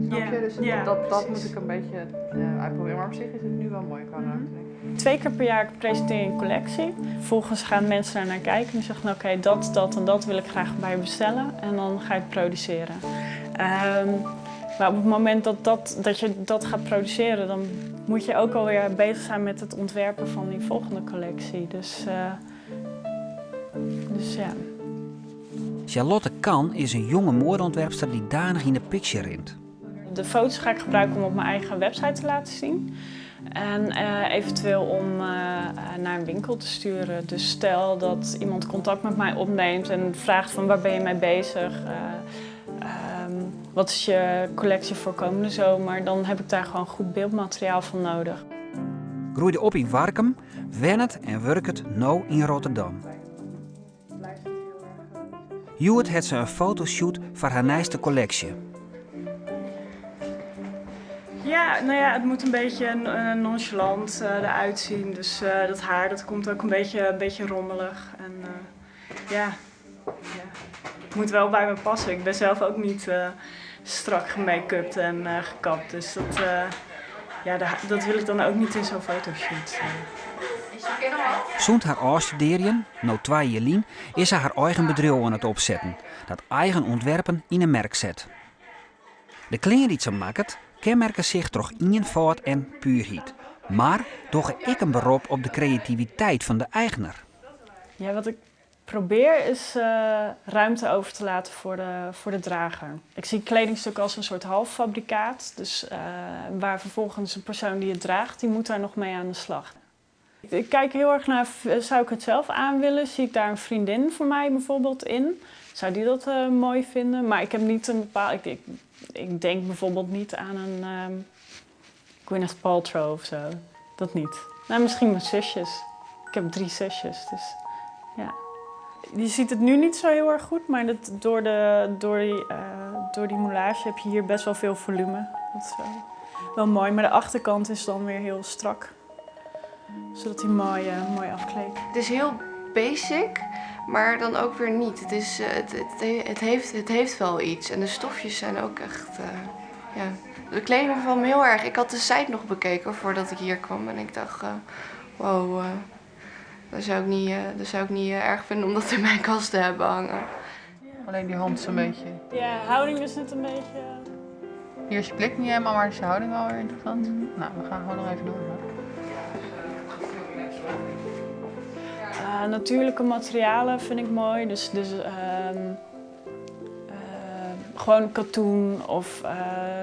Snap je? Dus Ja, dat, dat moet precies. ik een beetje uitproberen. Maar op zich is het nu wel mooi qua ruimte, denk ik. Twee keer per jaar presenteer je een collectie. Vervolgens gaan mensen daar naar kijken en zeggen: oké, dat, dat en dat wil ik graag bij je bestellen. En dan ga je het produceren. Maar op het moment dat je dat gaat produceren, dan moet je ook alweer bezig zijn met het ontwerpen van die volgende collectie. Dus ja. Charlotte Kan is in jonge moadeûntwerpster dy't danich yn de picture rint. De foto's ga ik gebruiken om op mijn eigen website te laten zien. En eventueel om naar een winkel te sturen. Dus stel dat iemand contact met mij opneemt en vraagt van waar ben je mee bezig? Wat is je collectie voor komende zomer? Dan heb ik daar gewoon goed beeldmateriaal van nodig. Groeide op yn Warkum, wennet en wurket no yn Rotterdam. Hjoed hat se in fotoshoot foar har nijste kolleksje. Ja, nou ja, het moet een beetje nonchalant eruit zien. Dus dat haar dat komt ook een beetje rommelig. En ja, ja, het moet wel bij me passen. Ik ben zelf ook niet strak gemake-upt en gekapt. Dus ja, dat wil ik dan ook niet in zo'n fotoshoot. Sûnt har ôfstudearjen, no 2 jier lyn, is se har eigen bedriuw oan it opsetten, dat eigen ûntwerpen yn 'e merk set. De klean dy't se makket, kenmerke sich troch ienfâld en puerheid, mar dogge ek in berop op de kreativiteit fan de eigner. Ja, wat ik probeer is ruimte over te laten voor de drager. Ik zie kledingstukken als een soort halffabrikaat. Dus waar vervolgens een persoon die het draagt, die moet daar nog mee aan de slag. Ik kijk heel erg naar, zou ik het zelf aan willen? Zie ik daar een vriendin van mij bijvoorbeeld in? Zou die dat mooi vinden? Maar ik heb niet een bepaald... Ik denk bijvoorbeeld niet aan een Gwyneth Paltrow of zo. Dat niet. Nou, misschien mijn zusjes. Ik heb 3 zusjes, dus ja. Je ziet het nu niet zo heel erg goed, maar dat door die moulage heb je hier best wel veel volume. Dat is wel mooi, maar de achterkant is dan weer heel strak. Zodat hij mooi afkleedt. Het is heel basic, maar dan ook weer niet. Het heeft wel iets en de stofjes zijn ook echt, ja. De kleding bevalt me heel erg. Ik had de site nog bekeken voordat ik hier kwam en ik dacht, wow, dat zou ik niet erg vinden om dat in mijn kast te hebben hangen. Alleen die hand is een beetje... Ja, houding is net een beetje... Hier is je blik niet helemaal, maar is je houding wel weer interessant. Nou, we gaan gewoon nog even door. Natuurlijke materialen vind ik mooi, dus gewoon katoen of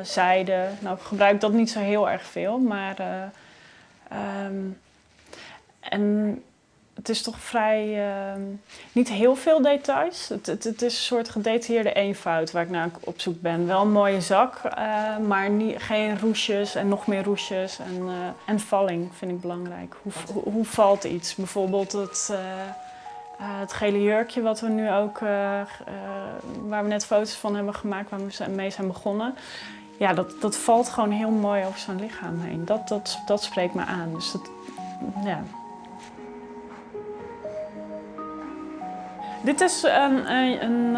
zijde. Nou, ik gebruik dat niet zo heel erg veel, maar en het is toch vrij, niet heel veel details. Het is een soort gedetailleerde eenvoud waar ik naar op zoek ben. Wel een mooie zak, maar geen roesjes en nog meer roesjes. En valling vind ik belangrijk. Hoe valt iets? Bijvoorbeeld het gele jurkje wat we nu ook, waar we net foto's van hebben gemaakt, waar we mee zijn begonnen. Ja, dat valt gewoon heel mooi over zo'n lichaam heen. Dat spreekt me aan. Dus dat, ja. Dit is een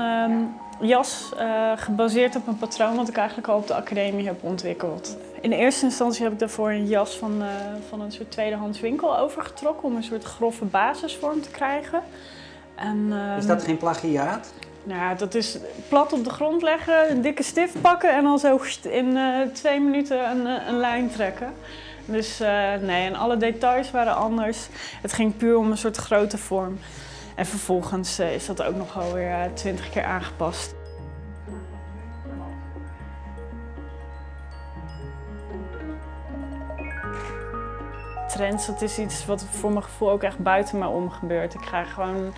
jas gebaseerd op een patroon wat ik eigenlijk al op de academie heb ontwikkeld. In eerste instantie heb ik daarvoor een jas van een soort tweedehands winkel overgetrokken om een soort grove basisvorm te krijgen. Is dat geen plagiaat? Nou, dat is plat op de grond leggen, een dikke stift pakken en dan zo in 2 minuten een lijn trekken. Dus nee, en alle details waren anders. Het ging puur om een soort grote vorm. En vervolgens is dat ook nog alweer 20 keer aangepast. Trends, dat is iets wat voor mijn gevoel ook echt buiten me om gebeurt. Ik ga gewoon...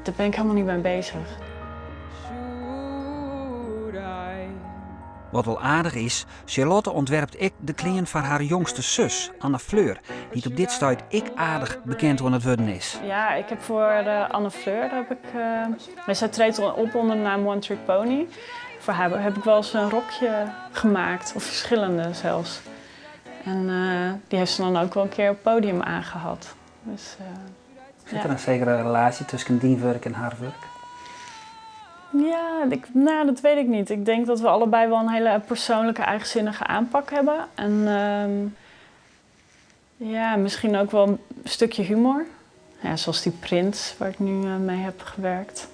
Daar ben ik helemaal niet mee bezig. Wat wel aardich is, Charlotte ûntwerpt ek de klean foar har jongste sus, Anne Fleur, dy't op dit stuit ek aardich bekend oan it wurden is. Ja, ik heb voor Anne Fleur, heb ik, maar zij treedt op onder de naam One Trick Pony. Voor haar heb ik wel eens een rokje gemaakt, of verschillende zelfs. En die heeft ze dan ook wel een keer op het podium aangehad. Dus Sit ja. der in sekere relaasje tusken dyn wurk en har wurk? Ja, ik, nou, dat weet ik niet. Ik denk dat we allebei wel een hele persoonlijke, eigenzinnige aanpak hebben. En ja, misschien ook wel een stukje humor. Ja, zoals die print waar ik nu mee heb gewerkt.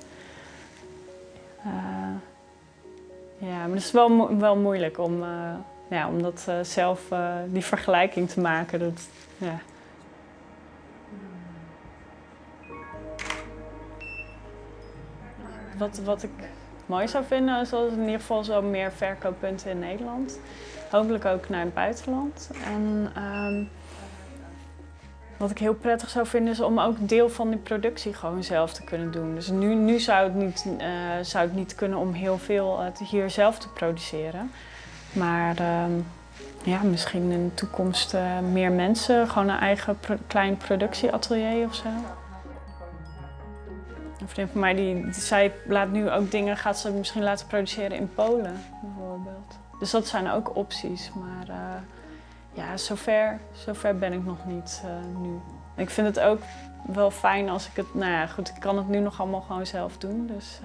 Ja, maar het is wel moeilijk om, ja, om dat zelf die vergelijking te maken. Dat, ja. Wat ik mooi zou vinden is als in ieder geval zo meer verkooppunten in Nederland. Hopelijk ook naar het buitenland. En wat ik heel prettig zou vinden is om ook deel van die productie gewoon zelf te kunnen doen. Dus nu zou het niet kunnen om heel veel hier zelf te produceren. Maar ja, misschien in de toekomst meer mensen, gewoon een eigen klein productieatelier. Een vriendin van mij die zei, laat nu ook dingen, gaat ze misschien laten produceren in Polen bijvoorbeeld. Dus dat zijn ook opties, maar ja, zover ben ik nog niet nu. Ik vind het ook wel fijn als ik het, nou ja, goed, ik kan het nu nog allemaal gewoon zelf doen, dus.